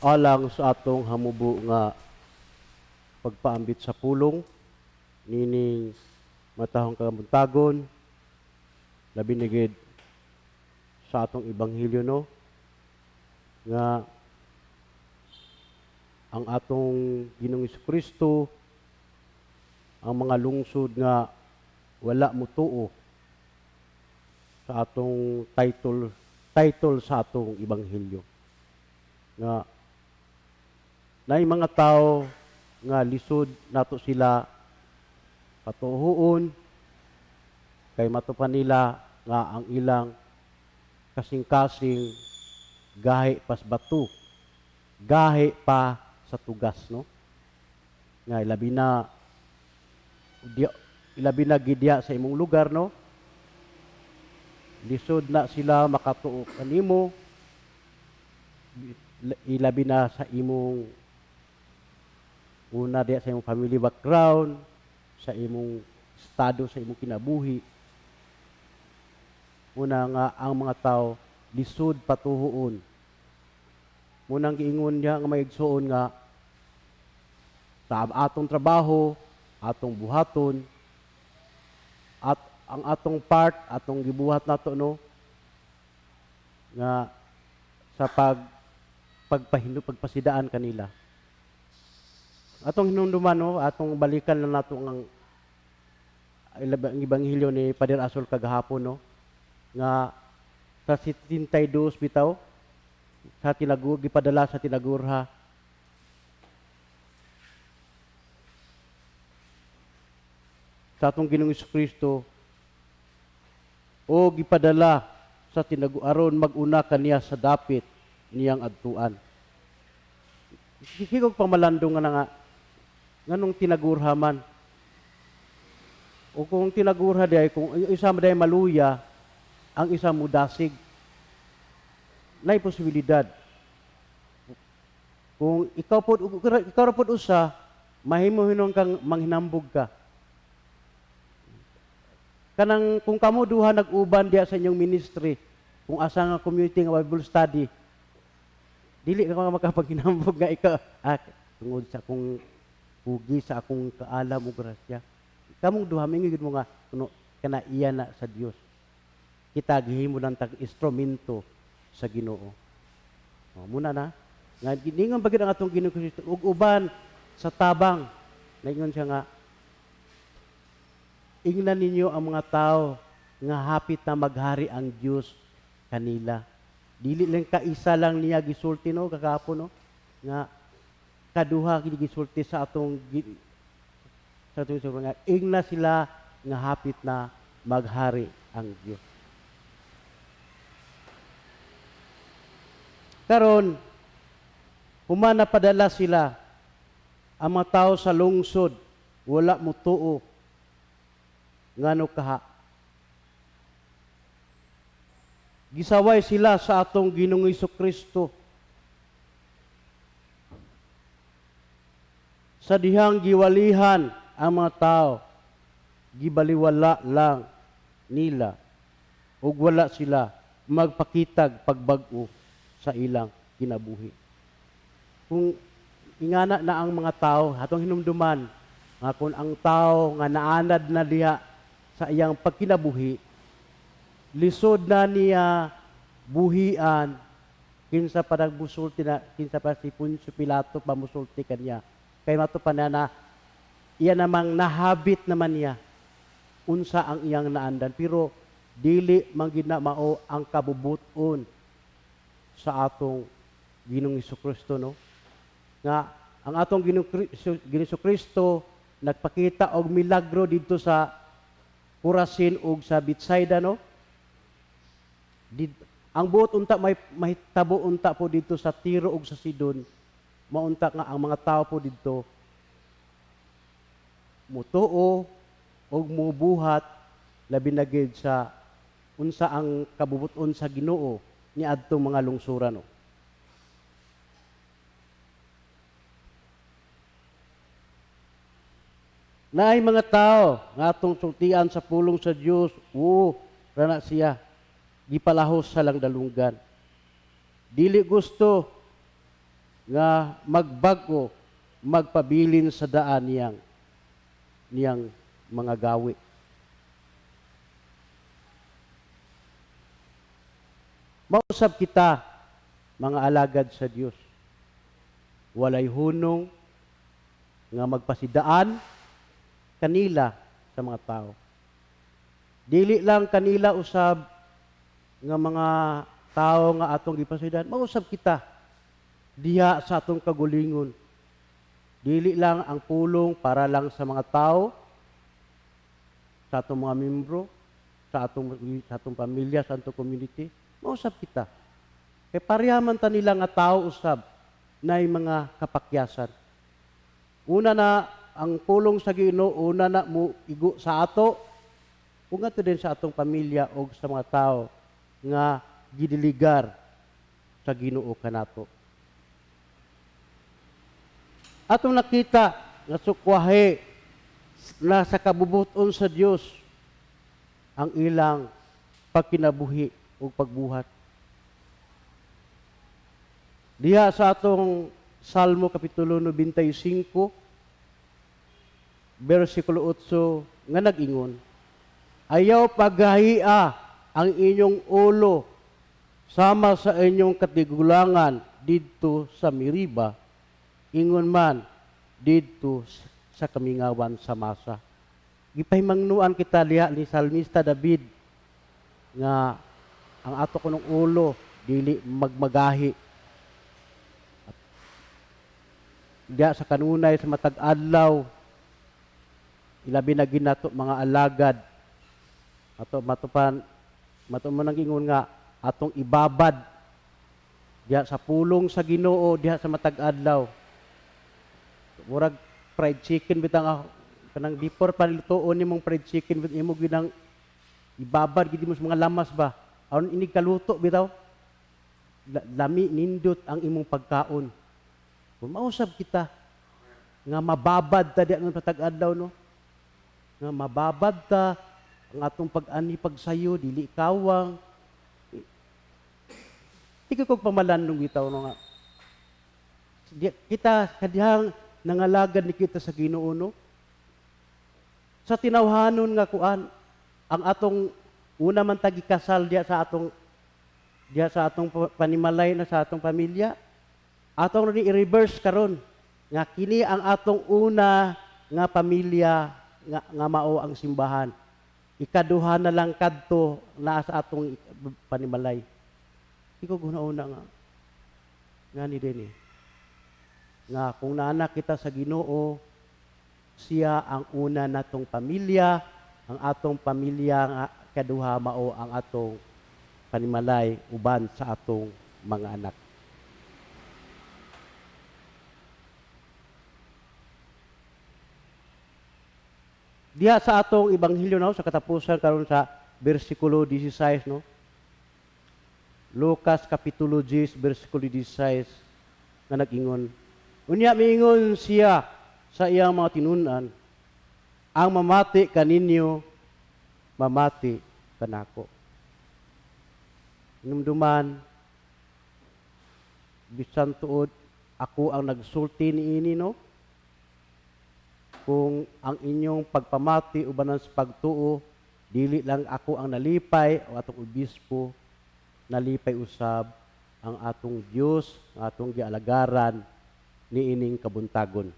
Alang sa atong hamubo nga pagpaambit sa pulong nining matahong kabuntagon, labi na gid sa atong ebanghelyo, no, nga ang atong Ginoong Kristo, ang mga lungsod nga wala motuo sa atong title title sa atong ebanghelyo, nga naay mga tao nga lisod nato sila patuohon kay matupan nila nga ang ilang kasing-kasing gahi pas bato, gahi pa sa tugas, no, nga ilabi na ilabi na gidya sa imong lugar, no, lisod na sila makatuo kanimo, ilabi na sa imong una diya sa imong family background, sa imong estado sa imong kinabuhi. Una nga ang mga tao lisod patuhuon. Munang giingon niya nga may igsuon nga sa atong trabaho, atong buhaton, at ang atong part, atong gibuhat nato, no, nga sa pagpahino, pagpasidaan kanila. Atong hinumduman, no, atong balikan lang nato ang ebanghelyo ni Pader Asol kagahapon, no, nga sa 72 bitaw sa tinagur gipadala sa tinagurha sa atong Ginoong Kristo o gipadala sa tinagu aron mag-una kaniya sa dapit niyang adtuan. Higog pamalandong nga na nga nganong tinagurha man? O kung tinagurha diay, kung ang isa man maluya, ang isa mudasig, nay posibilidad. Kung ikaw po, ikaw ra pod usa, mahimo hinon kang manghinambog ka. Kanang kung kamo duha nag-uban diya sa inyong ministry, kung asa nga community nga Bible study, dili ka makapaghinambog nga ikaw, tungod sa akong pugi, sa akong kaalam ug grasya. Kamong duha mingon mo nga kuno kana iya na sa Dios. Kita gihimo lang tag instrumento sa Ginoo. O, muna na nga giningon ba gid ang atong Ginoong Kristo ug uban sa tabang, naingon siya nga ingnan ninyo ang mga tao nga hapit na maghari ang Dios kanila. Dili lang kaisa lang niya gisulti, no, kagahapon, no, nga kaduha gid gisulti sa atong nga ingna sila nga hapit na maghari ang Dios. Karon, human napadala sila, ang mga tao sa lungsod wala motuo. Ngano kaha? Gisaway sila sa atong Ginoong Kristo sa dihang giwalihan ang mga tao, gibaliwala lang nila ug wala sila magpakitag pagbag-o sa ilang kinabuhi. Kung ingana na ang mga tao, atong hinumduman nga kung ang tao nga naanad na diha sa iyang pagkinabuhi, lisod na niya buhian kinsa pa nagmusulti na, kinsa pa si Poncio Pilato pa musulti kaniya. Kay mato pa na na iya namang nahabit naman niya unsa ang iyang naandan, pero dili man gid na mao ang kabubuton sa atong Ginoong Kristo, no, nga ang atong Ginoong Kristo nagpakita og milagro didto sa Corazin ug sa Bethsaida, no. Ang buot unta may mahitabo unta po didto sa Tiro ug sa Sidon, maunta nga ang mga tao po didto mutuo og mubuhat, labi na gid sa unsa ang kabubuton sa Ginoo niadtong mga lungsuran, no. Naay mga tao nga atong sultian sa pulong sa Dios, oo, rana siya, gipalahos sa lang dalunggan. Dili gusto nga magbag-o, magpabilin sa daan niyang mga gawi. Mausab kita mga alagad sa Dios. Walay hunong nga magpasidaan kanila sa mga tao. Dili lang kanila usab nga mga tao nga atong gipasidan, mausab kita diha sa atong kagulingon. Dili lang ang pulong para lang sa mga tao, sa atong mga membro, sa atong pamilya, sa atong community, mausab kita. Kay pareha man ta nila nga tao usab nay mga kapakyasan. Una na ang pulong sa Ginoo, una na mo igo sa ato, ug ngadto din sa atong pamilya o sa mga tao nga gidiligar sa Ginoo kanato. Atong nakita nga sukwahe na sa kabubuton sa Dios ang ilang pagkinabuhi ug pagbuhat. Diha sa atong Salmo Kapitulo 95 versikulo 8 nga nag-ingon, "Ayaw paghahia ang inyong ulo sama sa inyong katigulangan didto sa Meriba, ingon man didto sa kamingawan sa Masa." Gipahimangnuan kita diha ni Salmista David nga ang ato kunong ulo dili magmagahi. Diha sa kanunay sa matag adlaw, ilabi na ginato mga alagad ato matupan mato man ang ingon nga atong ibabad diha sa pulong sa Ginoo diha sa matag adlaw. Murag fried chicken bitang ako kanang before palutoon nimong fried chicken bit imo ginang ibabad gid mo sa mga lamas ba, aron inig kaluto bitaw lami nindot ang imong pagkaon. Kung mausab kita nga mababad ta diha ng matag adlaw, no, nga mababad ta ang atong pag-ani pagsayo dili kawang. Di ko pamalandong bitaw, no, nga kita kadihang nangalagad ni kita sa Ginoo, no, sa tinawhanon nga kuan ang atong una man tagi kasal diha sa atong panimalay na sa atong pamilya, atong ni i-reverse karon nga kini ang atong una nga pamilya nga mao ang simbahan. Ikaduha na lang kadto naa sa atong panimalay. Di ko una nga nga ni dinhi nga kung naanak kita sa Ginoo, siya ang una natong pamilya, ang atong pamilya nga kaduha mao ang atong panimalay uban sa atong mga anak. Diha sa atong ebanghelyo, no, sa katapusan karon sa bersikulo 16, no. Lucas kapitulo 10 bersikulo 16 nga nag-ingon, "Unya miingon siya sa iyang mga tinun-an, 'Ang mamati kaninyo, mamati kanako.'" Hinumduman, bisan tuod ako ang nagsulti niini, no, kung ang inyong pagpamati ubanan sa pagtuo, dili lang ako ang nalipay o atong obispo, nalipay usab ang atong Dios, ang atong gialagaran niining kabuntagon.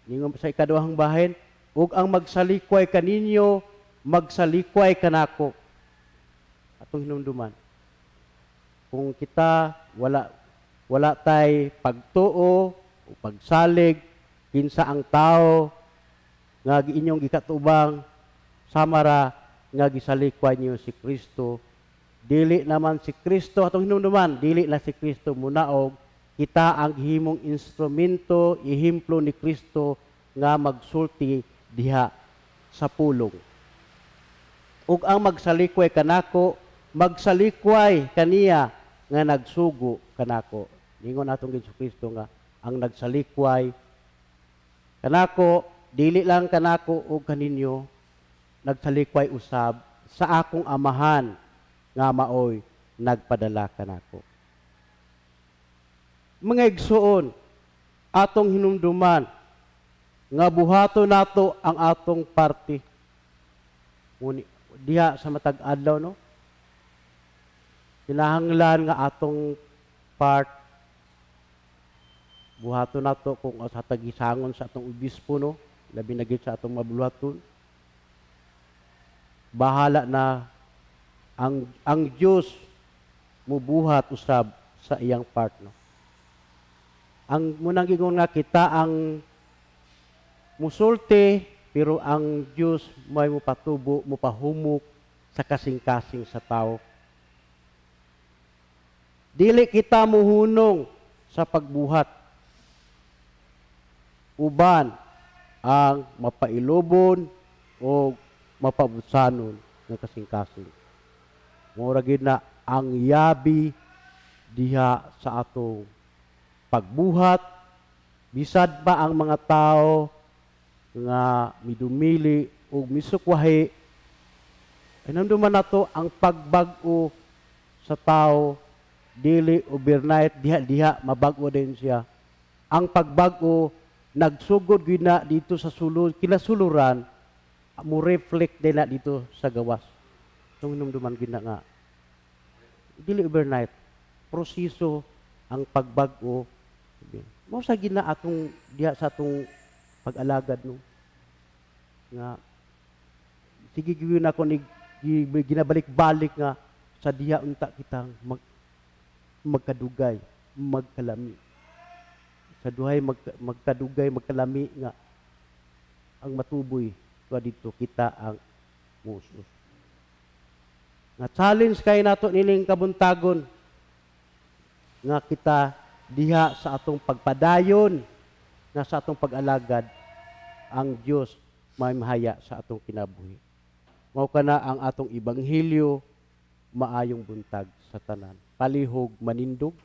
Ningon sa ikaduhang bahin, "Ug ang magsalikway kaninyo, magsalikway kanako." Atong hinumduman, kung kita wala tay pagtuo o pagsalig kinsa ang tao nga inyong gikatubang, samara nga gisalikway niyo si Kristo. Dili naman si Kristo, atong hinumduman, dili na si Kristo munaog, kita ang gihimong instrumento, ehemplo ni Kristo nga magsulti diha sa pulong. "Ug ang magsalikway kanako, magsalikway kaniya nga nagsugo kanako." Ningon atong Hesus Kristo nga ang nagsalikway kanako, dili lang kanako ug kaninyo, nagsalikway usab sa akong Amahan nga maoy nagpadala kanako. Mga igsuon, atong hinumduman nga buhato nato ang atong parte. Ngunit diha sa matag adlaw, no? Kinahanglan nga atong part buhato nato kung sa tagisangon sa atong obispo, no? Labi na gid sa atong mabuluhaton. Bahala na ang Dios mubuhat usab sa iyang part, no? Ang munang giingon nga kita ang musulti, pero ang Dios may mupatubo, mupahumok sa kasing-kasing sa tao. Dili kita muhunong sa pagbuhat. Uban ang mapailubon o mapabutsanon ng kasing-kasing. Mura gid na ang yabi diha sa atong pagbuhat, bisad pa ang mga tao nga midumili ug misukwahi, ay namduman nato ang pagbag-o sa tao dili overnight, diha diha mabag-o din siya. Ang pagbag-o nagsugod gyud na dito sa sulod, kinasuluran, mo reflect din na dito sa gawas. Itong hinumduman gyud na nga dili overnight proseso ang pagbag-o. Mao sa gina atong diha sa atong pag-alagad, no, nga sige gyud ako ni ginabalik-balik nga sa diha unta kitang magkadugay, magkalami sa duhay, magkadugay, magkalami nga ang matuboy tuwa dito kita ang musos. Nga challenge kay nato nining kabuntagon nga kita diha sa atong pagpadayon nga sa atong pag-alagad, ang Dios may mahaya sa atong kinabuhi. Mao kana ang atong ebanghelyo. Maayong buntag sa tanan. Palihog manindog.